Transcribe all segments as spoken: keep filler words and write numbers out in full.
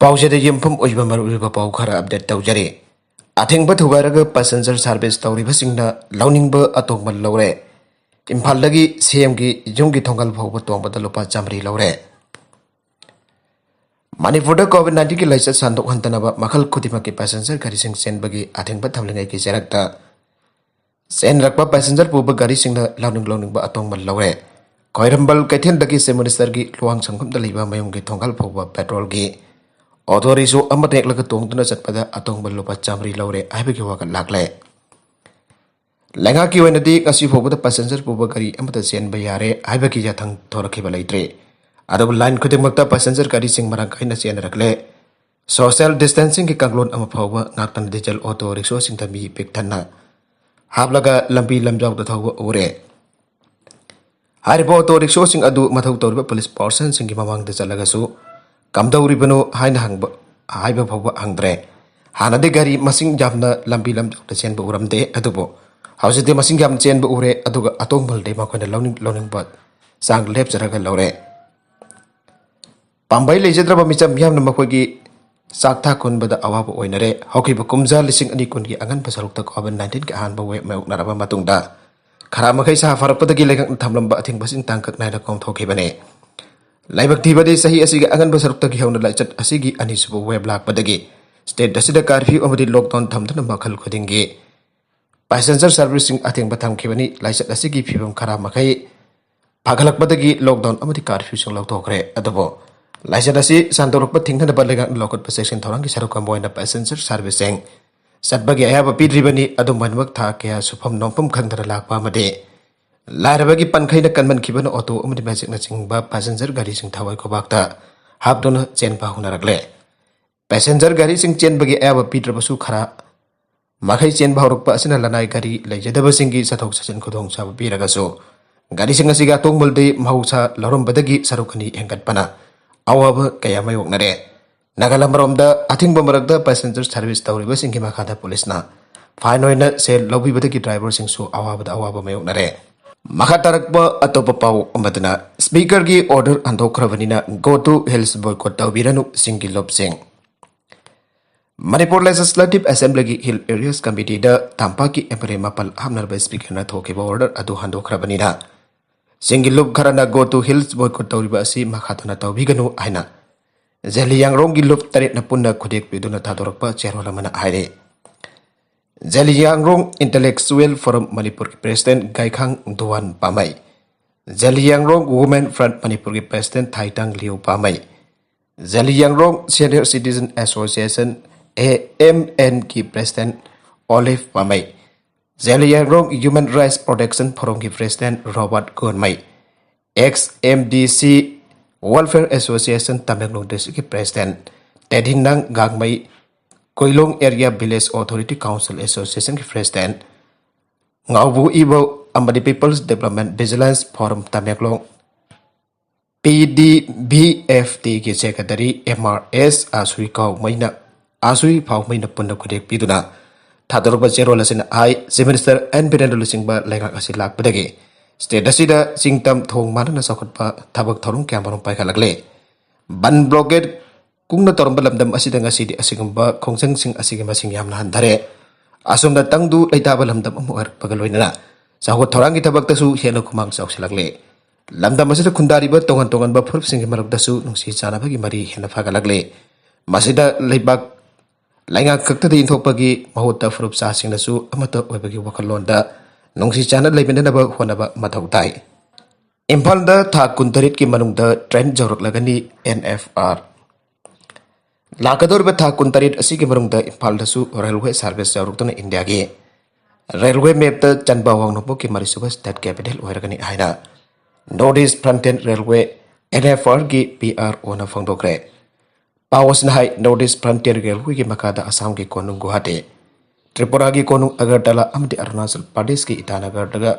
ꯄꯥꯎꯁꯤꯗ ꯌꯨꯝꯐꯝ ꯑꯣꯏꯕ ꯃꯔꯨꯑꯣꯏꯕ ꯄꯥꯎ ꯈꯔ ꯑꯞꯗꯦꯠ ꯇꯧꯖꯔꯤ꯫ ꯑꯊꯤꯡꯕ ꯊꯨꯒꯥꯏꯔꯒ ꯄꯦꯁꯦꯟꯖꯔ ꯁꯥꯔꯚꯤꯁ ꯇꯧꯔꯤꯕꯁꯤꯡꯅ ꯂꯧꯅꯤꯡꯕ ꯑꯇꯣꯡꯕ ꯂꯧꯔꯦ꯫ ꯏꯝꯐꯥꯜꯗꯒꯤ ꯁꯤꯑꯦꯝꯒꯤ ꯌꯨꯝꯒꯤ ꯊꯣꯡꯒꯜ ꯐꯥꯎꯕ ꯇꯣꯡꯕꯗ ꯂꯨꯄꯥ ꯆꯥꯃꯔꯤ ꯂꯧꯔꯦ꯫ ꯃꯅꯤꯄꯨꯔꯗ ꯀꯣꯚꯤꯗ ꯅꯥꯏꯟꯇꯤꯟꯒꯤ ꯂꯥꯏꯆꯠ ꯁꯟꯗꯣꯛꯍꯟꯗꯅꯕ ꯃꯈꯜ ꯈꯨꯗꯤꯡꯃꯛꯀꯤ ꯄꯦꯁꯦꯟꯖꯔ ꯒꯥꯔꯤꯁꯤꯡ ꯆꯦꯟꯕꯒꯤ ꯑꯊꯤꯡꯕ ꯊꯝꯂꯤꯉꯩꯒꯤ ꯆꯩꯔꯛꯇ ꯆꯦꯟꯅꯔꯛꯄ ꯄꯦꯁꯦꯟꯖꯔ ꯄꯨꯕ ꯒꯥꯔꯤꯁꯤꯡꯅ ꯂꯧꯅꯤꯡ ꯂꯧꯅꯤꯡꯕ ꯑꯇꯣꯡꯕ ꯂꯧꯔꯦ꯫ ꯈ꯭ꯋꯥꯏꯔꯝꯕꯟ ꯀꯩꯊꯦꯜꯗꯒꯤ ꯆꯤꯐ ꯃꯤꯅꯤꯁꯇꯔꯒꯤ ꯂꯨꯋꯥꯡꯁꯪꯒꯨꯝꯗ ꯂꯩꯕ ꯃꯌꯨꯝꯒꯤ ꯊꯣꯡꯒꯜ ꯐꯥꯎꯕ ꯄꯦꯇ꯭ꯔꯣꯜꯒꯤ ꯑꯣꯇꯣ ꯔꯤꯛꯁꯣ ꯑꯃ ꯅꯦꯛꯂꯒ ꯇꯣꯡꯗꯨꯅ ꯆꯠꯄꯗ ꯑꯇꯣꯡꯕ ꯂꯨꯄꯥ ꯆꯥꯃꯔꯤ ꯂꯧꯔꯦ ꯍꯥꯏꯕꯒꯤ ꯋꯥꯀꯠ ꯂꯥꯛꯂꯦ꯫ ꯂꯩꯉꯥꯛꯀꯤ ꯑꯣꯏꯅꯗꯤ ꯉꯁꯤ ꯐꯥꯎꯕꯗ ꯄꯦꯁꯦꯟꯖꯔ ꯄꯨꯕ ꯒꯥꯔꯤ ꯑꯃꯠꯇ ꯆꯦꯟꯕ ꯌꯥꯔꯦ ꯍꯥꯏꯕꯒꯤ ꯌꯥꯊꯪ ꯊꯣꯔꯛꯈꯤꯕ ꯂꯩꯇ꯭ꯔꯤ꯫ ꯑꯗꯨꯕꯨ ꯂꯥꯏꯟ ꯈꯨꯗꯤꯡꯃꯛꯇ ꯄꯦꯁꯦꯟꯖꯔ ꯒꯥꯔꯤꯁꯤꯡ ꯃꯔꯥꯡ ꯀꯥꯏꯅ ꯆꯦꯟꯅꯔꯛꯂꯦ꯫ ꯁꯣꯁꯤꯌꯦꯜ ꯗꯤꯁꯇꯦꯟꯁꯤꯡꯒꯤ ꯀꯥꯡꯂꯣꯟ ꯑꯃ ꯐꯥꯎꯕ ꯉꯥꯛꯇꯅ ꯗꯤꯖꯜ ꯑꯣꯇꯣ ꯔꯤꯛꯁꯣꯁꯤꯡꯗ ꯃꯤ ꯄꯤꯛ ꯊꯟꯅ ꯍꯥꯞꯂꯒ ꯂꯝꯕꯤ ꯂꯝꯖꯥꯎꯗ ꯊꯧꯕ ꯎꯔꯦ꯫ ꯍꯥꯏꯔꯤꯕ ꯑꯣꯇꯣ ꯔꯤꯛꯁꯣꯁꯤꯡ ꯑꯗꯨ ꯃꯊꯧ ꯇꯧꯔꯤꯕ ꯄꯨꯂꯤꯁ ꯄꯥꯔꯁꯟꯁꯤꯡꯒꯤ ꯃꯃꯥꯡꯗ ꯆꯠꯂꯒꯁꯨ ꯀꯝꯗꯧꯔꯤꯕꯅꯣ ꯍꯥꯏꯅ ꯍꯪꯕ, ꯍꯥꯏꯕ ꯐꯥꯎꯕ ꯍꯪꯗ꯭ꯔꯦ꯫ ꯍꯥꯟꯅꯗꯤ ꯒꯥꯔꯤ ꯃꯁꯤꯡ ꯌꯥꯝꯅ ꯂꯝꯕꯤ ꯂꯝꯖꯥꯎꯗ ꯆꯦꯟꯕ ꯎꯔꯝꯗꯦ, ꯑꯗꯨꯕꯨ ꯍꯧꯖꯤꯛꯇꯤ ꯃꯁꯤꯡ ꯌꯥꯝ ꯆꯦꯟꯕ ꯎꯔꯦ, ꯑꯗꯨꯒ ꯑꯇꯣꯡꯕꯗꯤ ꯃꯈꯣꯏꯅ ꯂꯧꯅꯤꯡ ꯂꯧꯅꯤꯡꯕ ꯆꯥꯡ ꯂꯦꯞꯆꯔꯒ ꯂꯧꯔꯦ꯫ ꯄꯥꯝꯕꯩ ꯂꯩꯖꯗ꯭ꯔꯕ ꯃꯤꯆꯝ ꯃꯤꯌꯥꯝꯅ ꯃꯈꯣꯏꯒꯤ ꯆꯥꯛ ꯊꯥꯛ ꯍꯨꯟꯕꯗ ꯑꯋꯥꯕ ꯑꯣꯏꯅꯔꯦ꯫ ꯍꯧꯈꯤꯕ ꯀꯨꯝꯖꯥ ꯂꯤꯁꯤꯡ ꯑꯅꯤ ꯀꯨꯟꯒꯤ ꯑꯉꯟꯕ ꯁꯔꯨꯛꯇ ꯀꯣꯚꯤꯗ ꯅꯥꯏꯟꯇꯤꯟꯒꯤ ꯑꯍꯥꯟꯕ ꯋꯦꯕ ꯃꯥꯌꯣꯛꯅꯔꯕ ꯃꯇꯨꯡꯗ ꯈꯔ ꯃꯈꯩ ꯁꯥ ꯐꯥꯔꯛꯄꯗꯒꯤ ꯂꯩꯉꯥꯛꯅ ꯊꯝꯂꯝꯕ ꯑꯊꯤꯡꯕꯁꯤꯡ ꯇꯥꯡꯀꯛ ꯅꯥꯏꯅ ꯀꯣꯝꯊꯣꯛꯈꯤꯕꯅꯤ꯫ ꯂꯥꯏꯕꯛ ꯊꯤꯕꯗꯤ ꯆꯍꯤ ꯑꯁꯤꯒꯤ ꯑꯉꯟꯕ ꯁꯔꯨꯛꯇꯒꯤ ꯍꯧꯅ ꯂꯥꯏꯆꯠ ꯑꯁꯤꯒꯤ ꯑꯅꯤꯁꯨꯕ ꯋꯦꯕ ꯂꯥꯛꯄꯗꯒꯤ ꯁ꯭ꯇꯦꯠ ꯑꯁꯤꯗ ꯀꯥꯔꯐ꯭ꯌꯨ ꯑꯃꯗꯤ ꯂꯣꯛꯗꯥꯎꯟ ꯊꯝꯗꯨꯅ ꯃꯈꯜ ꯈꯨꯗꯤꯡꯒꯤ ꯄꯦꯁꯦꯟꯖꯔ ꯁꯥꯔꯚꯤꯁꯁꯤꯡ ꯑꯊꯤꯡꯕ ꯊꯝꯈꯤꯕꯅꯤ꯫ ꯂꯥꯏꯆꯠ ꯑꯁꯤꯒꯤ ꯐꯤꯕꯝ ꯈꯔ ꯃꯈꯩ ꯐꯒꯠꯂꯛꯄꯗꯒꯤ ꯂꯣꯛꯗꯥꯎꯟ ꯑꯃꯗꯤ ꯀꯥꯔꯐ꯭ꯌꯨꯁꯤꯡ ꯂꯧꯊꯣꯛꯈ꯭ꯔꯦ꯫ ꯑꯗꯨꯕꯨ ꯂꯥꯏꯆꯠ ꯑꯁꯤ ꯁꯟꯗꯣꯔꯛꯄ ꯊꯤꯡꯅꯅꯕ ꯂꯩꯉꯥꯛꯅ ꯂꯧꯈꯠꯄ ꯆꯦꯛꯁꯤꯟ ꯊꯧꯔꯥꯡꯒꯤ ꯁꯔꯨꯛ ꯑꯃ ꯑꯣꯏꯅ ꯄꯦꯁꯦꯟꯖꯔ ꯁꯥꯔꯚꯤꯁꯁꯤꯡ ꯆꯠꯄꯒꯤ ꯑꯌꯥꯕ ꯄꯤꯗ꯭ꯔꯤꯕꯅꯤ꯫ ꯑꯗꯨꯝ ꯑꯣꯏꯅꯃꯛ ꯊꯥ ꯀꯌꯥ ꯁꯨꯐꯝ ꯅꯣꯝꯐꯝ ꯈꯪꯗꯅ ꯂꯥꯛꯄ ꯑꯃꯗꯤ ꯂꯥꯏꯔꯕꯒꯤ ꯄꯟꯈꯩꯅ ꯀꯟꯃꯟꯈꯤꯕꯅ ꯑꯣꯇꯣ ꯑꯃꯗꯤ ꯃꯦꯖꯤꯛꯅꯆꯤꯡꯕ ꯄꯦꯁꯦꯟꯖꯔ ꯒꯥꯔꯤꯁꯤꯡ ꯊꯋꯥꯏ ꯈꯨꯕꯥꯛꯇ ꯍꯥꯞꯇꯨꯅ ꯆꯦꯟꯕ ꯍꯧꯅꯔꯛꯂꯦ꯫ ꯄꯦꯁꯦꯟꯖꯔ ꯒꯥꯔꯤꯁꯤꯡ ꯆꯦꯟꯕꯒꯤ ꯑꯌꯥꯕ ꯄꯤꯗ꯭ꯔꯕꯁꯨ ꯈꯔ ꯃꯈꯩ ꯆꯦꯟꯕ ꯍꯧꯔꯛꯄ ꯑꯁꯤꯅ ꯂꯅꯥꯏ ꯒꯥꯔꯤ ꯂꯩꯖꯗꯕꯁꯤꯡꯒꯤ ꯆꯠꯊꯣꯛ ꯆꯠꯁꯤꯟ ꯈꯨꯗꯣꯡꯆꯥꯕ ꯄꯤꯔꯒꯁꯨ ꯒꯥꯔꯤꯁꯤꯡ ꯑꯁꯤꯒꯤ ꯑꯇꯣꯡꯕꯗꯤ ꯃꯍꯧꯁꯥ ꯂꯧꯔꯝꯕꯗꯒꯤ ꯁꯔꯨꯛ ꯑꯅꯤ ꯍꯦꯟꯒꯠꯄꯅ ꯑꯋꯥꯕ ꯀꯌꯥ ꯃꯥꯌꯣꯛꯅꯔꯦ꯫ ꯅꯥꯒꯥꯂꯝ ꯃꯔꯣꯝꯗ ꯑꯊꯤꯡꯕ ꯃꯔꯛꯇ ꯄꯦꯁꯦꯟꯖꯔ ꯁꯥꯔꯚꯤꯁ ꯇꯧꯔꯤꯕꯁꯤꯡꯒꯤ ꯃꯈꯥꯗ ꯄꯨꯂꯤꯁꯅ ꯐꯥꯏꯟ ꯑꯣꯏꯅ ꯁꯦꯜ ꯂꯧꯕꯤꯕꯗꯒꯤ ꯗ꯭ꯔꯥꯏꯚꯔꯁꯤꯡꯁꯨ ꯑꯋꯥꯕꯗ ꯑꯋꯥꯕ ꯃꯥꯌꯣꯛꯅꯔꯦ꯫ ꯃꯈꯥ ꯇꯥꯔꯛꯄ ꯑꯇꯣꯞꯄ ꯄꯥꯎ ꯑꯃꯗꯅ, ꯁ꯭ꯄꯤꯀꯔꯒꯤ ꯑꯣꯔꯗꯔ ꯍꯟꯗꯣꯛꯈ꯭ꯔꯕꯅꯤꯅ Go to Hills boycott ꯇꯧꯕꯤꯔꯅꯨ, ꯁꯤꯡꯒꯤ ꯂꯨꯞꯁꯤꯡ꯫ ꯃꯅꯤꯄꯨꯔ ꯂꯦꯖꯤꯁꯂꯦꯇꯤꯚ ꯑꯦꯁꯦꯝꯕ꯭ꯂꯤꯒꯤ ꯍꯤꯜ ꯑꯦꯔꯤꯌꯥꯁ ꯀꯃꯤꯇꯤꯗ ꯇꯝꯄꯥꯛꯀꯤ ꯑꯦꯝ ꯑꯦꯜ ꯑꯦ ꯃꯥꯄꯜ ꯍꯥꯞꯅꯔꯕ ꯁ꯭ꯄꯤꯀꯔꯅ ꯊꯣꯛꯈꯤꯕ ꯑꯣꯔꯗꯔ ꯑꯗꯨ ꯍꯟꯗꯣꯛꯈ꯭ꯔꯕꯅꯤꯅ, ꯁꯤꯡꯒꯤ ꯂꯨꯞ ꯈꯔꯅ Go to Hills boycott ꯇꯧꯔꯤꯕ ꯑꯁꯤ ꯃꯈꯥ ꯇꯥꯅ ꯇꯧꯕꯤꯒꯅꯨ ꯍꯥꯏꯅ ꯖꯦꯂꯤꯌꯥꯡꯔꯣꯡꯒꯤ ꯂꯨꯞ ꯇꯔꯦꯠꯅ ꯄꯨꯟꯅ ꯈꯨꯗꯦꯛ ꯄꯤꯗꯨꯅ ꯊꯥꯗꯣꯔꯛꯄ ꯆꯦꯔꯣꯜ ꯑꯃꯅ ꯍꯥꯏꯔꯤ꯫ ꯖꯦꯂꯤꯌꯥꯡꯔꯣꯡ ꯏꯟꯇꯦꯂꯦꯛꯆꯨꯋꯦꯜ ꯐꯣꯔꯝ ꯃꯅꯤꯄꯨꯔꯒꯤ president Gaikhang Duwan Pamei, Zeliangrong women front ꯃꯅꯤꯄꯨꯔꯒꯤ president Thaitang Liu Pamei, Zeliangrong senior citizen association, A M ꯑꯦꯟꯒꯤ president Oliv Pamei, Zeliangrong human rights protection ꯐꯣꯔꯝꯒꯤ president Robert Gonmei, X M D C welfare association Tamenglong ꯗꯤꯁꯇ꯭ꯔꯤꯛꯀꯤ president Tedinnang Gangmei, Koilong area village authority council ꯑꯦꯁꯣꯁꯤꯌꯦꯁꯟꯒꯤ ꯄ꯭ꯔꯦꯁꯤꯗꯦꯟꯠ ꯉꯥꯎꯕꯨ ꯏꯕꯧ ꯑꯃꯗꯤ people's development vigilance forum Tamenglong, P D V F ꯇꯤꯒꯤ secretary M R ꯑꯦꯁ ꯑꯁꯨꯏ ꯀꯥꯎꯃꯩꯅ, ꯑꯁꯨꯏ ꯐꯥꯎꯃꯩꯅ ꯄꯨꯟꯅ ꯈꯨꯗꯦꯛ ꯄꯤꯗꯨꯅ ꯊꯥꯗꯣꯔꯛꯄ ꯆꯦꯔꯣꯜ ꯑꯁꯤꯅ ꯍꯥꯏ, ꯆꯤꯐ ꯃꯤꯅꯤꯁꯇꯔ ꯑꯦꯟ ꯕꯤꯔꯦꯟꯗ꯭ꯔ ꯂꯨꯆꯤꯡꯕ ꯂꯩꯉꯥꯛ ꯑꯁꯤ ꯂꯥꯛꯄꯗꯒꯤ ꯁ꯭ꯇꯦꯠ ꯑꯁꯤꯗ ꯆꯤꯡ ꯇꯝ ꯊꯣꯡ ꯃꯥꯟꯅꯅ ꯆꯥꯎꯈꯠꯄ ꯊꯕꯛ ꯊꯧꯔꯝ ꯀꯌꯥꯃꯔꯨꯝ ꯄꯥꯏꯈꯠꯂꯛꯂꯦ꯫ ꯕꯟ ꯕ꯭ꯂꯣꯀꯦꯠ ꯀꯨꯡꯅ ꯇꯧꯔꯝꯕ ꯂꯝꯗꯝ ꯑꯁꯤꯗ ꯉꯁꯤꯗꯤ ꯑꯁꯤꯒꯨꯝꯕ ꯈꯣꯡꯖꯪꯁꯤꯡ ꯑꯁꯤꯒꯤ ꯃꯁꯤꯡ ꯌꯥꯝꯅ ꯍꯟꯊꯔꯦ꯫ ꯑꯁꯣꯝꯗ ꯇꯪꯗꯨ ꯂꯩꯇꯥꯕ ꯂꯝꯗꯝ ꯑꯃ ꯑꯣꯏꯔꯛꯄꯒ ꯂꯣꯏꯅꯅ ꯆꯥꯎꯈꯠ ꯊꯧꯔꯥꯡꯒꯤ ꯊꯕꯛꯇꯁꯨ ꯍꯦꯟꯅ ꯈꯨꯃꯥꯡ ꯆꯥꯎꯁꯤꯜꯂꯛꯂꯦ꯫ ꯂꯝꯗꯝ ꯑꯁꯤꯗ ꯈꯨꯟꯗꯥꯔꯤꯕ ꯇꯣꯉꯥꯟ ꯇꯣꯉꯥꯟꯕ ꯐꯨꯔꯨꯞꯁꯤꯡꯒꯤ ꯃꯔꯛꯇꯁꯨ ꯅꯨꯡꯁꯤ ꯆꯥꯟꯅꯕꯒꯤ ꯃꯔꯤ ꯍꯦꯟꯅ ꯐꯒꯠꯂꯛꯂꯦ꯫ ꯃꯁꯤꯗ ꯂꯩꯕꯥꯛ ꯂꯩꯉꯥꯛ ꯈꯛꯇꯗ ꯏꯟꯊꯣꯛꯄꯒꯤ ꯃꯍꯨꯠꯇ ꯐꯨꯔꯨꯞ ꯆꯥꯁꯤꯡꯅꯁꯨ ꯑꯃꯠꯇ ꯑꯣꯏꯕꯒꯤ ꯋꯥꯈꯜꯂꯣꯟꯗ ꯅꯨꯡꯁꯤ ꯆꯥꯟꯅ ꯂꯩꯃꯤꯟꯅꯅꯕ ꯍꯣꯠꯅꯕ ꯃꯊꯧ ꯇꯥꯏ꯫ ꯏꯝꯐꯥꯜꯗ ꯊꯥ ꯀꯨꯟꯇꯔꯦꯠꯀꯤ ꯃꯅꯨꯡꯗ ꯇ꯭ꯔꯦꯟ ꯌꯧꯔꯛꯂꯒꯅꯤ, ꯑꯦꯟ ꯑꯦꯐ ꯑꯥꯔ꯫ ꯂꯥꯛꯀꯗꯧꯔꯤꯕ ꯊꯥ ꯀꯨꯟꯇꯔꯦꯠ ꯑꯁꯤꯒꯤ ꯃꯅꯨꯡꯗ ꯏꯝꯐꯥꯜꯗꯁꯨ ꯔꯦꯜꯋꯦ ꯁꯥꯔꯚꯤꯁ ꯌꯧꯔꯛꯇꯨꯅ ꯏꯟꯗꯤꯌꯥꯒꯤ ꯔꯦꯜꯋꯦ ꯃꯦꯞꯇ ꯆꯟꯕ ꯑꯋꯥꯡ ꯅꯣꯡꯄꯣꯛꯀꯤ ꯃꯔꯤꯁꯨꯕ ꯁ꯭ꯇꯦꯠ ꯀꯦꯄꯤꯇꯦꯜ ꯑꯣꯏꯔꯒꯅꯤ ꯍꯥꯏꯅ north east frontier railway, N F ꯑꯥꯔꯒꯤ ꯄꯤ ꯑꯥꯔ ꯑꯣꯅ ꯐꯣꯡꯗꯣꯛꯈ꯭ꯔꯦ꯫ ꯄꯥꯎ ꯑꯁꯤꯅ ꯍꯥꯏ, ꯅꯣꯔꯠ ꯏꯁ ꯐ꯭ꯔꯟꯇꯤꯌꯔ ꯔꯦꯜꯋꯦꯒꯤ ꯃꯈꯥꯗ ꯑꯁꯥꯝꯒꯤ ꯀꯣꯅꯨꯡ ꯒꯨꯋꯥꯍꯥꯇꯤ, ꯇ꯭ꯔꯤꯄꯨꯔꯥꯒꯤ ꯀꯣꯅꯨꯡ ꯑꯒꯔꯇꯂꯥ ꯑꯃꯗꯤ ꯑꯔꯨꯅꯥꯆꯜ ꯄ꯭ꯔꯗꯦꯁꯀꯤ ꯏꯇꯥꯅꯒꯔꯗꯒ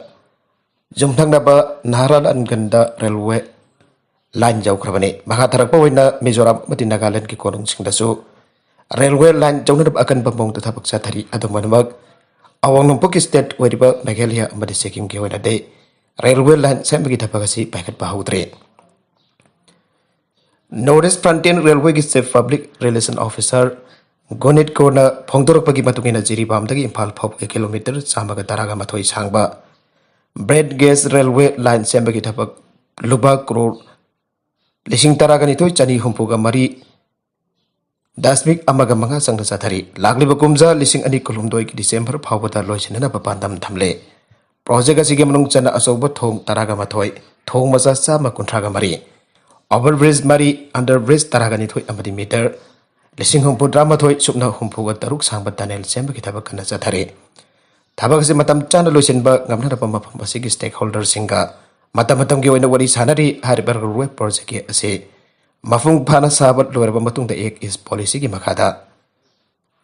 ꯌꯨꯝꯊꯪꯅꯕ ꯅꯍꯥꯔꯥꯂꯥꯟꯒꯟꯗ ꯔꯦꯜꯋꯦ ꯂꯥꯏꯟ ꯌꯧꯈ꯭ꯔꯕꯅꯤ꯫ ꯃꯈꯥ ꯊꯥꯔꯛꯄ ꯑꯣꯏꯅ ꯃꯤꯖꯣꯔꯥꯝ ꯑꯃꯗꯤ ꯅꯥꯒꯥꯂꯦꯟꯗꯒꯤ ꯀꯣꯅꯨꯡꯁꯤꯡꯗꯁꯨ ꯔꯦꯜꯋꯦ ꯂꯥꯏꯟ ꯌꯧꯅꯅꯕ ꯑꯀꯟꯕ ꯃꯑꯣꯡꯗ ꯊꯕꯛ ꯆꯠꯊꯔꯤ꯫ ꯑꯗꯨꯝ ꯑꯣꯏꯅꯃꯛ, ꯑꯋꯥꯡ ꯅꯣꯡꯄꯣꯛꯀꯤ ꯁ꯭ꯇꯦꯠ ꯑꯣꯏꯔꯤꯕ ꯃꯦꯘꯥꯂꯌꯥ ꯑꯃꯗꯤ ꯁꯤꯛꯀꯤꯝꯒꯤ ꯑꯣꯏꯅꯗꯤ ꯔꯦꯜꯋꯦ ꯂꯥꯏꯟ ꯁꯦꯝꯕꯒꯤ ꯊꯕꯛ ꯑꯁꯤ ꯄꯥꯏꯈꯠꯄ ꯍꯧꯗ꯭ꯔꯤ꯫ ꯅꯣꯔꯠ ꯏꯁ ꯐ꯭ꯔꯟꯇꯤꯌꯔ ꯔꯦꯜꯋꯦꯒꯤ ꯆꯤꯐ ꯄꯕ꯭ꯂꯤꯛ ꯔꯤꯂꯦꯁꯟ ꯑꯣꯐꯤꯁꯥꯔ ꯒꯣꯅꯤꯠ ꯀꯣꯔꯅ ꯐꯣꯡꯗꯣꯔꯛꯄꯒꯤ ꯃꯇꯨꯡ ꯏꯟꯅ, ꯖꯤꯔꯤꯕꯥꯝꯗꯒꯤ ꯏꯝꯐꯥꯜ ꯐꯥꯎꯕꯒꯤ ꯀꯤꯂꯣꯃꯤꯇꯔ ꯆꯥꯝꯃꯒ ꯇꯔꯥꯒ ꯃꯥꯊꯣꯏ ꯁꯥꯡꯕ ꯕ꯭ꯔꯦꯗ ꯒꯦꯖ ꯔꯦꯜꯋꯦ ꯂꯥꯏꯟ ꯁꯦꯝꯕꯒꯤ ꯊꯕꯛ ꯂꯨꯄꯥ ꯀ꯭ꯔꯣꯔ ꯂꯤꯁꯤꯡ ꯇꯔꯥꯒ ꯅꯤꯊꯣꯏ ꯆꯅꯤ ꯍꯨꯝꯐꯨꯒ ꯃꯔꯤ ꯗꯁꯃꯤꯛ ꯑꯃꯒ ꯃꯉꯥ ꯆꯪꯅ ꯆꯠꯊꯔꯤ꯫ ꯂꯥꯛꯂꯤꯕ ꯀꯨꯝꯖꯥ ꯂꯤꯁꯤꯡ ꯑꯅꯤ ꯀꯨꯟꯍꯨꯝꯗꯣꯏꯒꯤ ꯗꯤꯁꯦꯝꯕꯔ ꯐꯥꯎꯕꯗ ꯂꯣꯏꯁꯤꯟꯅꯅꯕ ꯄꯥꯟꯗꯝ ꯊꯝꯂꯦ꯫ ꯄ꯭ꯔꯣꯖꯦꯛ ꯑꯁꯤꯒꯤ ꯃꯅꯨꯡ ꯆꯟꯅ ꯑꯆꯧꯕ ꯊꯣꯡ ꯇꯔꯥꯒ ꯃꯥꯊꯣꯏ, ꯊꯣꯡ ꯃꯆꯥ ꯆꯥꯝꯃ ꯀꯨꯟꯊ꯭ꯔꯥꯒ ꯃꯔꯤ, ꯑꯣꯚꯔ ꯕ꯭ꯔꯤꯖ ꯃꯔꯤ, ꯑꯟꯗꯔ ꯕ꯭ꯔꯤꯖ ꯇꯔꯥꯒ ꯅꯤꯊꯣꯏ ꯑꯃꯗꯤ ꯃꯤꯇꯔ ꯂꯤꯁꯤꯡ ꯍꯨꯝꯐꯨ ꯇꯔꯥꯃꯥꯊꯣꯏ ꯁꯨꯞꯅ ꯍꯨꯝꯐꯨꯒ ꯇꯔꯨꯛ ꯁꯥꯡꯕ ꯇꯅꯦꯜ ꯁꯦꯝꯕꯒꯤ ꯊꯕꯛ ꯀꯟꯅ ꯆꯠꯊꯔꯤ꯫ ꯊꯕꯛ ꯑꯁꯤ ꯃꯇꯝ ꯆꯥꯅ ꯂꯣꯏꯁꯤꯟꯕ ꯉꯝꯅꯅꯕ ꯃꯐꯝ ꯑꯁꯤꯒꯤ ꯁ꯭ꯇꯦꯛꯍꯣꯜꯗꯔꯁꯤꯡꯒ ꯃꯇꯝ ꯃꯇꯝꯒꯤ ꯑꯣꯏꯅ ꯋꯥꯔꯤ ꯁꯥꯅꯔꯤ꯫ ꯍꯥꯏꯔꯤꯕ ꯔꯦꯜꯋꯦ ꯄ꯭ꯔꯣꯖꯦꯛ ꯑꯁꯤ ꯃꯄꯨꯡ ꯐꯥꯅ ꯁꯥꯕ ꯂꯣꯏꯔꯕ ꯃꯇꯨꯡꯗ ꯑꯦꯛ ꯏꯁ ꯄꯣꯂꯤꯁꯤꯒꯤ ꯃꯈꯥꯗ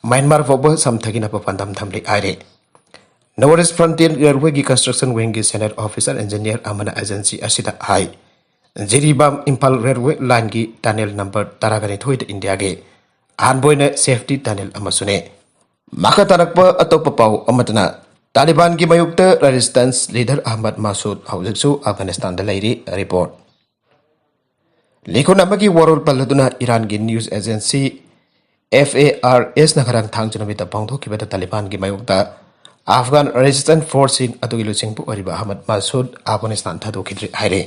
ꯃ꯭ꯌꯥꯟꯃꯥꯔ ꯐꯥꯎꯕ ꯁꯝꯊꯈꯤꯅꯕ ꯄꯥꯟꯗꯝ ꯊꯝꯂꯤ ꯍꯥꯏꯔꯤ꯫ ꯅꯣꯔꯠ ꯏꯁ ꯐ꯭ꯔꯟꯇꯤꯌꯔ ꯔꯦꯜꯋꯦꯒꯤ ꯀꯟꯁꯇ꯭ꯔꯛꯁꯟ ꯋꯤꯡꯒꯤ ꯁꯦꯅꯤꯌꯔ ꯑꯣꯐꯤꯁꯥꯔ ꯏꯟꯖꯤꯅꯤꯌꯔ ꯑꯃꯅ ꯑꯦꯖꯦꯟꯁꯤ ꯑꯁꯤꯗ ꯍꯥꯏ, ꯖꯤꯔꯤꯕꯥꯝ ꯏꯝꯐꯥꯜ ꯔꯦꯜꯋꯦ ꯂꯥꯏꯟꯒꯤ ꯇꯅꯦꯜ ꯅꯝꯕꯔ ꯇꯔꯥꯒ ꯅꯤꯊꯣꯏꯗ ꯏꯟꯗꯤꯌꯥꯒꯤ ꯑꯍꯥꯟꯕ ꯑꯣꯏꯅ ꯁꯦꯐꯇꯤ ꯇꯅꯦꯜ ꯑꯃꯁꯨꯅꯤ꯫ ꯃꯈꯥ ꯇꯥꯔꯛꯄ ꯑꯇꯣꯞꯄ ꯄꯥꯎ ꯑꯃꯗꯅ, ꯇꯥꯂꯤꯕꯥꯟꯒꯤ ꯃꯥꯌꯣꯛꯇ ꯔꯦꯁꯤꯁꯇꯦꯟꯁ ꯂꯤꯗꯔ ꯑꯍꯃꯗ ꯃꯥꯁꯨꯗ ꯍꯧꯖꯤꯛꯁꯨ ꯑꯐꯒꯥꯅꯤꯁꯇꯥꯟꯗ ꯂꯩꯔꯤ꯫ ꯔꯤꯄꯣꯔꯠ꯫ ꯂꯤꯈꯨꯟ ꯑꯃꯒꯤ ꯋꯥꯔꯣꯜ ꯄꯜꯂꯗꯨꯅ ꯏꯔꯥꯟꯒꯤ news agency F A R ꯑꯦꯁꯅ ꯉꯔꯥꯡ ꯊꯥꯡꯖ ꯅꯨꯃꯤꯠꯇ ꯐꯣꯡꯗꯣꯛꯈꯤꯕꯗ ꯇꯥꯂꯤꯕꯥꯟꯒꯤ ꯃꯥꯌꯣꯛꯇ ꯑꯐꯒꯥꯟ ꯔꯦꯁꯤꯁꯇꯦꯟꯁ ꯐꯣꯔꯁꯁꯤꯡ ꯑꯗꯨꯒꯤ ꯂꯨꯆꯤꯡꯕ ꯑꯣꯏꯔꯤꯕ ꯑꯍꯃꯗ ꯃꯥꯁꯨꯗ ꯑꯐꯒꯥꯅꯤꯁꯇꯥꯟ ꯊꯥꯗꯣꯛꯈꯤꯗ꯭ꯔꯤ ꯍꯥꯏꯔꯦ꯫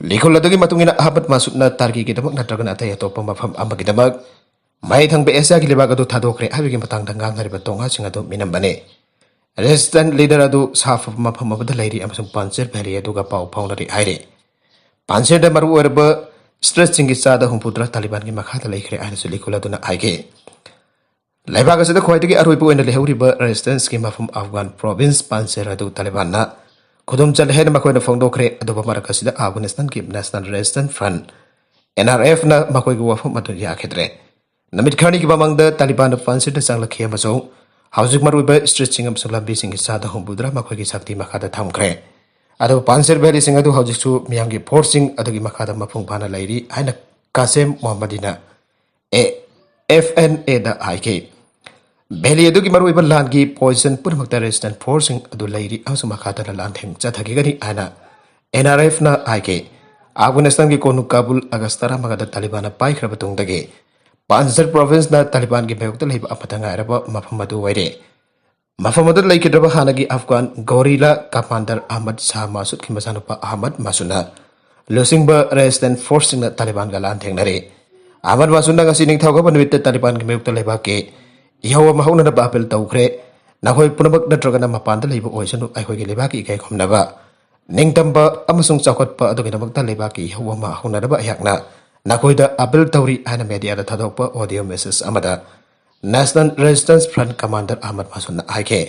ꯂꯤꯈꯨꯜ ꯑꯗꯨꯒꯤ ꯃꯇꯨꯡ ꯏꯟꯅ ꯑꯍꯃꯗ ꯃꯥꯁꯨꯗꯅ ꯇꯔꯀꯤꯒꯤꯗꯃꯛ ꯅꯠꯇ꯭ꯔꯒꯅ ꯑꯇꯩ ꯑꯇꯣꯞꯄ ꯃꯐꯝ ꯑꯃꯒꯤꯗꯃꯛ ꯃꯍꯩ ꯊꯪꯕ ꯑꯦꯁꯤꯌꯥꯒꯤ ꯂꯩꯕꯥꯛ ꯑꯗꯨ ꯊꯥꯗꯣꯛꯈ꯭ꯔꯦ ꯍꯥꯏꯕꯒꯤ ꯃꯇꯥꯡꯗ ꯉꯥꯡꯅꯔꯤꯕ ꯇꯣꯉꯥꯁꯤꯡ ꯑꯗꯨ ꯃꯤꯅꯝꯕꯅꯤ꯫ ꯔꯦꯁꯤꯁꯇꯦꯟꯁ ꯂꯤꯗꯔ ꯑꯗꯨ ꯁꯥꯐꯕ ꯃꯐꯝ ꯑꯃꯗ ꯂꯩꯔꯤ ꯑꯃꯁꯨꯡ ꯄꯥꯟꯁꯤꯔ ꯚꯦꯂꯤ ꯑꯗꯨꯒ ꯄꯥꯎ ꯐꯥꯎꯅꯔꯤ ꯍꯥꯏꯔꯤ꯫ ꯄꯥꯟꯁꯤꯔꯗ ꯃꯔꯨꯑꯣꯏꯔꯕ ꯁ꯭ꯇꯦꯠꯁꯤꯡꯒꯤ ꯆꯥꯗ ꯍꯨꯝꯐꯨꯇꯔꯥ ꯇꯥꯂꯤꯕꯥꯟꯒꯤ ꯃꯈꯥꯗ ꯂꯩꯈ꯭ꯔꯦ ꯍꯥꯏꯅꯁꯨ ꯂꯤꯈꯨꯜ ꯑꯗꯨꯅ ꯍꯥꯏꯈꯤ꯫ ꯂꯩꯕꯥꯛ ꯑꯁꯤꯗ ꯈ꯭ꯋꯥꯏꯗꯒꯤ ꯑꯔꯣꯏꯕ ꯑꯣꯏꯅ ꯂꯩꯍꯧꯔꯤꯕ ꯔꯦꯁꯤꯁꯇꯦꯟꯁꯀꯤ ꯃꯐꯝ ꯑꯐꯒꯥꯟ ꯄ꯭ꯔꯣꯚꯤꯟꯁ ꯄꯥꯟꯁꯤꯔ ꯑꯗꯨ ꯇꯥꯂꯤꯕꯥꯟꯅ ꯈꯨꯗꯨꯝ ꯆꯜꯂꯦ ꯍꯥꯏꯅ ꯃꯈꯣꯏꯅ ꯐꯣꯡꯗꯣꯛꯈ꯭ꯔꯦ꯫ ꯑꯗꯨꯕꯨ ꯃꯔꯛ ꯑꯁꯤꯗ ꯑꯐꯒꯥꯅꯤꯁꯇꯥꯟꯒꯤ ꯅꯦꯁꯅꯦꯜ ꯔꯦꯁꯤꯁꯇꯦꯟꯁ ꯐ꯭ꯔꯟꯠ, ꯑꯦꯟ ꯑꯥꯔ ꯑꯦꯐꯅ ꯃꯈꯣꯏꯒꯤ ꯋꯥꯐꯝ ꯑꯗꯨ ꯌꯥꯈꯤꯗ꯭ꯔꯦ꯫ ꯅꯨꯃꯤꯠ ꯈꯔꯅꯤꯒꯤ ꯃꯃꯥꯡꯗ ꯇꯥꯂꯤꯕꯥꯟꯅ ꯄꯥꯟꯁꯤꯔꯗ ꯆꯪꯂꯛꯈꯤ ꯑꯃꯁꯨꯡ ꯍꯧꯖꯤꯛ ꯃꯔꯨꯑꯣꯏꯕ ꯁ꯭ꯇ꯭ꯔꯤꯠꯁꯤꯡ ꯑꯃꯁꯨꯡ ꯂꯝꯕꯤꯁꯤꯡꯒꯤ ꯆꯥꯗ ꯍꯨꯝꯐꯨꯇꯔꯥ ꯃꯈꯣꯏꯒꯤ ꯁꯛꯇꯤ ꯃꯈꯥꯗ ꯊꯝꯈ꯭ꯔꯦ꯫ ꯑꯗꯨꯕꯨ ꯄꯥꯟꯁꯤꯔ ꯚꯦꯂꯤꯁꯤꯡ ꯑꯗꯨ ꯍꯧꯖꯤꯛꯁꯨ ꯃꯤꯌꯥꯝꯒꯤ ꯐꯣꯔꯁꯁꯤꯡ ꯑꯗꯨꯒꯤ ꯃꯈꯥꯗ ꯃꯄꯨꯡ ꯐꯥꯅ ꯂꯩꯔꯤ ꯍꯥꯏꯅ ꯀꯥꯁꯦꯝ ꯃꯣꯍꯝꯃꯗꯤꯅ ꯑꯦ, ꯑꯦꯐ ꯑꯦꯟ ꯑꯦꯗ ꯍꯥꯏꯈꯤ꯫ ꯚꯦꯂꯤ ꯑꯗꯨꯒꯤ ꯃꯔꯨꯑꯣꯏꯕ ꯂꯥꯟꯒꯤ ꯄꯣꯖꯤꯁꯟ ꯄꯨꯝꯅꯃꯛꯇ ꯔꯦꯁꯤꯁꯇꯦꯟ ꯐꯣꯔꯁꯁꯤꯡ ꯑꯗꯨ ꯂꯩꯔꯤ ꯑꯃꯁꯨꯡ ꯃꯈꯥ ꯇꯥꯅ ꯂꯥꯟꯊꯦꯡ ꯆꯠꯊꯈꯤꯒꯅꯤ ꯍꯥꯏꯅ ꯑꯦꯟ ꯑꯥꯔ ꯑꯦꯐꯅ ꯍꯥꯏꯈꯤ꯫ ꯑꯐꯒꯥꯅꯤꯁꯇꯥꯟꯒꯤ ꯀꯣꯅꯨꯡ ꯀꯥꯕꯨꯜ ꯑꯥꯒꯁ ꯇꯔꯥꯃꯉꯥꯗ ꯇꯥꯂꯤꯕꯥꯟꯅ ꯄꯥꯏꯈ꯭ꯔꯕ ꯇꯨꯡꯗꯒꯤ ꯄꯥꯟꯖꯔ ꯄ꯭ꯔꯣꯚꯤꯟꯁꯅ ꯇꯥꯂꯤꯕꯥꯟꯒꯤ ꯃꯥꯌꯣꯛꯇ ꯂꯩꯕ ꯑꯃꯠꯇ ꯉꯥꯏꯔꯕ ꯃꯐꯝ ꯑꯗꯨ ꯑꯣꯏꯔꯦ꯫ ꯃꯐꯝ ꯑꯗꯨꯗ ꯂꯩꯈꯤꯗ꯭ꯔꯕ ꯍꯥꯟꯅꯒꯤ ꯑꯐꯒꯥꯟ ꯒꯣꯔꯤꯂꯥ ꯀꯃꯥꯟꯗꯔ ꯑꯍꯃꯗ ꯁꯥꯍ ꯃꯥꯁꯨꯗꯀꯤ ꯃꯆꯥꯅꯨꯄꯥ ꯑꯍꯃꯗ ꯃꯥꯁꯨꯗꯅ ꯂꯨꯆꯤꯡꯕ ꯔꯦꯁꯤꯁꯇꯦꯟ ꯐꯣꯔꯁꯁꯤꯡꯅ ꯇꯥꯂꯤꯕꯥꯟꯒ ꯂꯥꯟꯊꯦꯡꯅꯔꯦ꯫ ꯑꯍꯃꯗ ꯃꯥꯁꯨꯗꯅ ꯉꯁꯤ ꯅꯤꯡꯊꯧꯀꯥꯕ ꯅꯨꯃꯤꯠꯇ ꯇꯥꯂꯤꯕꯥꯟꯒꯤ ꯃꯥꯌꯣꯛꯇ ꯂꯩꯕꯥꯛꯀꯤ ꯏꯍꯧ ꯑꯃ ꯍꯧꯅꯅꯕ ꯑꯥꯄꯤꯜ ꯇꯧꯈ꯭ꯔꯦ꯫ ꯅꯈꯣꯏ ꯄꯨꯝꯅꯃꯛ ꯅꯠꯇ꯭ꯔꯒꯅ ꯃꯄꯥꯟꯗ ꯂꯩꯕ ꯑꯣꯏꯁꯅꯨ, ꯑꯩꯈꯣꯏꯒꯤ ꯂꯩꯕꯥꯛꯀꯤ ꯏꯀꯥꯏ ꯈꯨꯝꯅꯕ, ꯅꯤꯡꯇꯝꯕ ꯑꯃꯁꯨꯡ ꯆꯥꯎꯈꯠꯄ ꯑꯗꯨꯒꯤꯗꯃꯛꯇ ꯂꯩꯕꯥꯛꯀꯤ ꯏꯍꯧ ꯑꯃ ꯍꯧꯅꯅꯕ ꯑꯩꯍꯥꯛꯅ ꯅꯈꯣꯏꯗ ꯑꯥꯄꯤꯜ ꯇꯧꯔꯤ ꯍꯥꯏꯅ ꯃꯦꯗꯤꯌꯥꯗ ꯊꯥꯗꯣꯛꯄ ꯑꯣꯗꯤꯑꯣ ꯃꯦꯁꯦꯖ ꯑꯃꯗ National Resistance Front Commander Ahmad ꯃꯥꯁꯨꯗꯅ ꯍꯥꯏꯈꯤ꯫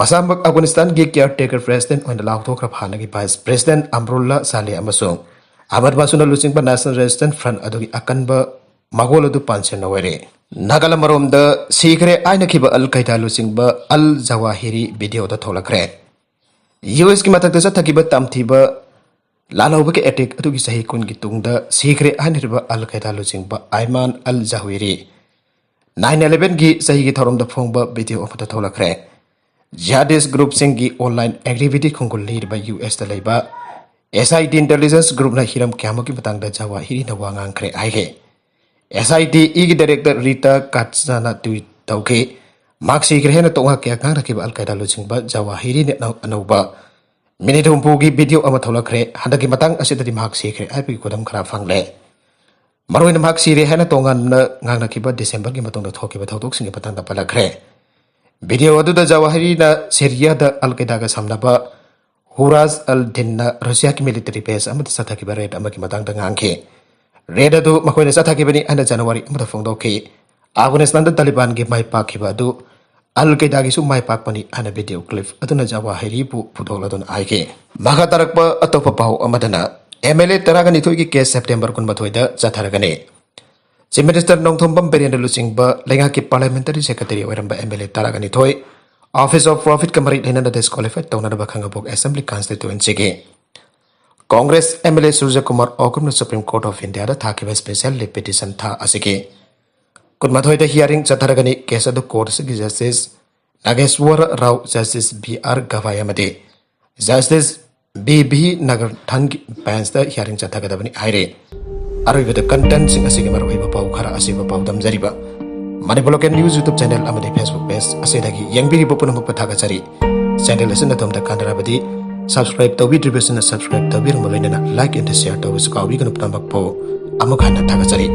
ꯃꯁꯥꯃꯛ ꯑꯐꯒꯥꯅꯤꯁꯇꯥꯟꯒꯤ ꯀꯤꯌꯔ ꯇꯦꯀꯔ ꯄ꯭ꯔꯦꯁꯤꯗꯦꯟ ꯑꯣꯏꯅ ꯂꯥꯎꯊꯣꯛꯈ꯭ꯔꯕ ꯍꯥꯟꯅꯒꯤ ꯚꯥꯏꯁ ꯄ꯭ꯔꯦꯁꯤꯗꯦꯟ ꯑꯝꯔꯨꯜꯂꯥ ꯁꯥꯂꯦ ꯑꯃꯁꯨꯡ ꯑꯍꯃꯗ ꯃꯥꯁꯨꯗꯅ ꯂꯨꯆꯤꯡꯕ ꯅꯦꯁꯅꯦꯜ ꯔꯦꯁꯤꯁꯇꯦꯟꯁ ꯐ꯭ꯔꯟꯠ ꯑꯗꯨꯒꯤ ꯑꯀꯟꯕ ꯃꯒꯣꯜ ꯑꯗꯨ ꯄꯥꯟꯁꯤꯟꯅ ꯑꯣꯏꯔꯦ꯫ ꯅꯥꯒꯥꯂꯦꯟ ꯃꯔꯣꯝꯗ ꯁꯤꯈ꯭ꯔꯦ ꯍꯥꯏꯅꯈꯤꯕ ꯑꯜ ꯀꯥꯏꯗꯥ ꯂꯨꯆꯤꯡꯕ ꯑꯜ ꯖꯋꯥꯍꯤꯔꯤ ꯚꯤꯗꯤꯑꯣꯗ ꯊꯣꯛꯂꯛꯈ꯭ꯔꯦ꯫ ꯌꯨ ꯑꯦꯁꯀꯤ ꯃꯊꯛꯇ ꯆꯠꯊꯈꯤꯕ ꯇꯝꯊꯤꯕ ꯂꯥꯜꯍꯧꯕꯒꯤ ꯑꯦꯇꯦꯛ ꯑꯗꯨꯒꯤ ꯆꯍꯤ ꯀꯨꯟꯒꯤ ꯇꯨꯡꯗ ꯁꯤꯈ꯭ꯔꯦ ꯍꯥꯏꯅꯔꯤꯕ ꯑꯜ ꯀꯥꯏꯗꯥ ꯂꯨꯆꯤꯡꯕ ꯑꯥꯏꯃꯥꯟ ꯑꯜ ꯖꯍꯋꯤꯔꯤ ꯅꯥꯏꯟ ꯏꯂꯦꯚꯦꯟꯒꯤ ꯆꯍꯤꯒꯤ ꯊꯧꯔꯝꯗ ꯐꯣꯡꯕ ꯚꯤꯗꯤꯑꯣ ꯑꯃꯗ ꯊꯣꯛꯂꯛꯈ꯭ꯔꯦ꯫ ꯖꯤꯍꯥꯗꯤꯁ ꯒ꯭ꯔꯨꯞꯁꯤꯡꯒꯤ ꯑꯣꯟꯂꯥꯏꯟ ꯑꯦꯛꯇꯤꯚꯤꯇꯤ ꯈꯣꯡꯒꯨꯜ ꯂꯤꯔꯤꯕ ꯌꯨ ꯑꯦꯁꯇ ꯂꯩꯕ ꯑꯦꯁ ꯑꯥꯏ ꯇꯤ ꯏꯟꯇꯦꯂꯤꯖꯦꯟꯁ ꯒ꯭ꯔꯨꯞꯅ ꯍꯤꯔꯝ ꯀꯌꯥꯃꯨꯛꯀꯤ ꯃꯇꯥꯡꯗ ꯖꯋꯥꯍꯤꯔꯤꯅ ꯋꯥ ꯉꯥꯡꯈ꯭ꯔꯦ ꯍꯥꯏꯈꯤ꯫ ꯑꯦꯁ ꯑꯥꯏ ꯇꯤ ꯏꯒꯤ ꯗꯥꯏꯔꯦꯛꯇꯔ ꯔꯤꯇꯥ ꯀꯥꯠꯁꯥꯅ ꯇ꯭ꯋꯤꯠ ꯇꯧꯈꯤ, ꯃꯍꯥꯛ ꯁꯤꯈ꯭ꯔꯦ ꯍꯥꯏꯅ ꯇꯣꯉꯥꯛ ꯀꯌꯥ ꯉꯥꯡꯅꯈꯤꯕ ꯑꯜ ꯀꯥꯏꯗꯥ ꯂꯨꯆꯤꯡꯕ ꯖꯋꯥꯍꯤꯔꯤꯅ ꯑꯅꯧ-, ꯑꯅꯧꯕ ꯃꯤꯅꯤꯠ ꯍꯨꯝꯐꯨꯒꯤ ꯚꯤꯗꯤꯑꯣ ꯑꯃ ꯊꯣꯛꯂꯛꯈ꯭ꯔꯦ꯫ ꯍꯟꯗꯛꯀꯤ ꯃꯇꯥꯡ ꯑꯁꯤꯗꯗꯤ ꯃꯍꯥꯛ ꯁꯤꯈ꯭ꯔꯦ ꯍꯥꯏꯕꯒꯤ ꯈꯨꯗꯝ ꯈꯔ ꯐꯪꯂꯦ꯫ ꯃꯔꯨꯑꯣꯏꯅ ꯃꯍꯥꯛ ꯁꯤꯔꯦ ꯍꯥꯏꯅ ꯇꯣꯉꯥꯟꯅ ꯉꯥꯡꯅꯈꯤꯕ ꯗꯤꯁꯦꯝꯕꯔꯒꯤ ꯃꯇꯨꯡꯗ ꯊꯣꯛꯈꯤꯕ ꯊꯧꯗꯣꯛꯁꯤꯡꯒꯤ ꯃꯇꯥꯡꯗ ꯄꯜꯂꯛꯈ꯭ꯔꯦ꯫ ꯚꯤꯗꯤꯑꯣ ꯑꯗꯨꯗ ꯖꯋꯥꯍꯤꯔꯤꯅ ꯁꯤꯔꯤꯌꯥꯗ ꯑꯜ ꯀꯥꯏꯗꯥꯒ ꯁꯝꯅꯕ ꯍꯨꯔꯥꯖ ꯑꯜ ꯗꯤꯟꯅ ꯔꯨꯁꯤꯌꯥꯒꯤ ꯃꯤꯂꯤꯇꯔꯤ ꯕꯦꯁ ꯑꯃꯗ ꯆꯠꯊꯈꯤꯕ ꯔꯦꯗ ꯑꯃꯒꯤ ꯃꯇꯥꯡꯗ ꯉꯥꯡꯈꯤ꯫ ꯔꯦꯗ ꯑꯗꯨ ꯃꯈꯣꯏꯅ ꯆꯠꯊꯈꯤꯕꯅꯤ ꯍꯥꯏꯅ ꯖꯅꯋꯥꯔꯤ ꯑꯃꯗ ꯐꯣꯡꯗꯣꯛꯈꯤ꯫ ꯑꯐꯒꯥꯅꯤꯁꯇꯥꯟꯗ ꯇꯥꯂꯤꯕꯥꯟꯒꯤ ꯃꯥꯏ ꯄꯥꯛꯈꯤꯕ ꯑꯗꯨ ꯑꯜ ꯀꯥꯏꯗꯥꯒꯤꯁꯨ ꯃꯥꯏ ꯄꯥꯛꯄꯅꯤ ꯍꯥꯏꯅ ꯚꯤꯗꯤꯑꯣ ꯀ꯭ꯂꯤꯞ ꯑꯗꯨꯅ ꯖꯋꯥꯍꯤꯔꯤꯕꯨ ꯐꯣꯡꯗꯣꯛꯂꯗꯨꯅ ꯍꯥꯏꯈꯤ꯫ ꯃꯈꯥ ꯇꯥꯔꯛꯄ ꯑꯇꯣꯞꯄ ꯄꯥꯎ ꯑꯃꯗꯅ ꯑꯦꯝ ꯑꯦꯜ ꯑꯦ ꯇꯔꯥꯒ ꯅꯤꯊꯣꯏꯒꯤ ꯀꯦꯁ ꯁꯦꯞꯇꯦꯝꯕꯔ ꯀꯨꯟꯃꯥꯊꯣꯏꯗ ꯆꯠꯊꯔꯒꯅꯤ꯫ ꯆꯤꯐ ꯃꯤꯅꯤꯁꯇꯔ ꯅꯣꯡꯊꯣꯝꯕꯝ ꯕꯤꯔꯦꯟꯗ꯭ꯔ ꯂꯨꯆꯤꯡꯕ ꯂꯩꯉꯥꯛꯀꯤ ꯄꯥꯔꯂꯤꯌꯥꯃꯦꯟꯇꯔꯤ ꯁꯦꯀ꯭ꯔꯦꯇꯔꯤ ꯑꯣꯏꯔꯝꯕ ꯑꯦꯝ ꯑꯦꯜ ꯑꯦ ꯇꯔꯥꯒ ꯅꯤꯊꯣꯏ Office of Profit ꯀ ꯃꯔꯤ ꯂꯩꯅꯅ ꯗꯤꯁꯀ꯭ꯋꯥꯂꯤꯐꯥꯏ ꯇꯧꯅꯅꯕ ꯈꯥꯡꯉꯕꯣꯛ ꯑꯦꯁꯦꯝꯕ꯭ꯂꯤ ꯀꯟꯁꯇꯤꯇ꯭ꯋꯦꯟꯁꯤꯒꯤ congress M L A Suraj Kumar ꯑꯣꯀꯨꯝꯅ ꯁꯨꯄ꯭ꯔꯤꯝ ꯀꯣꯔꯠ ꯑꯣꯐ ꯏꯟꯗꯤꯌꯥꯗ ꯊꯥꯈꯤꯕ ꯁ꯭ꯄꯦꯁꯤꯌꯦꯜ ꯂꯤꯞ ꯄꯤꯇꯤꯁꯟ ꯊꯥ ꯑꯁꯤꯒꯤ ꯀꯨꯟꯃꯥꯊꯣꯏꯗ ꯍꯤꯌꯥꯔꯤꯡ ꯆꯠꯊꯔꯒꯅꯤ꯫ ꯀꯦꯁ ꯑꯗꯨ ꯀꯣꯔꯠ ꯑꯁꯤꯒꯤ justice Nageswar Rao, justice B R Gavai ꯑꯃꯗꯤ ꯖꯁꯇꯤꯁ ꯕꯤ ꯚꯤ ꯅꯥꯒꯔꯊꯟꯒꯤ ꯕꯦꯟꯁꯇ ꯍꯤꯌꯥꯔꯤꯡ ꯆꯠꯊꯒꯗꯕꯅꯤ ꯍꯥꯏꯔꯦ꯫ ꯑꯔꯣꯏꯕꯗ ꯀꯟꯇꯦꯟꯁꯤꯡ ꯑꯁꯤꯒꯤ ꯃꯔꯨꯑꯣꯏꯕ ꯄꯥꯎ ꯈꯔ ꯑꯁꯤꯕ ꯄꯥꯎꯗꯝꯖꯔꯤꯕ Manipur local news YouTube channel ꯑꯃꯗꯤ ꯐꯦꯁꯕꯨꯛ ꯄꯦꯖ ꯑꯁꯤꯗꯒꯤ ꯌꯦꯡꯕꯤꯔꯤꯕ ꯄꯨꯝꯅꯃꯛꯄꯨ ꯊꯥꯒꯠꯆꯔꯤ꯫ ꯆꯦꯅꯦꯜ ꯑꯁꯤꯅ ꯑꯗꯣꯝꯗ ꯀꯥꯟꯅꯔꯕꯗꯤ ꯁꯕꯁꯀ꯭ꯔꯥꯏꯕ ꯇꯧꯕꯤꯗ꯭ꯔꯤꯕꯁꯤꯡꯅ ꯁꯕꯁꯀ꯭ꯔꯥꯏꯕ ꯇꯧꯕꯤꯔꯝꯕ ꯂꯣꯏꯅꯅ ꯂꯥꯏꯛ ꯑꯦꯟ ꯁꯤꯌꯥꯔ ꯇꯧꯕꯁꯨ ꯀꯥꯎꯕꯤꯒꯅꯨ꯫ ꯄꯨꯝꯅꯃꯛꯄꯨ ꯑꯃꯨꯛ ꯍꯟꯅ ꯊꯥꯒꯠꯆꯔꯤ꯫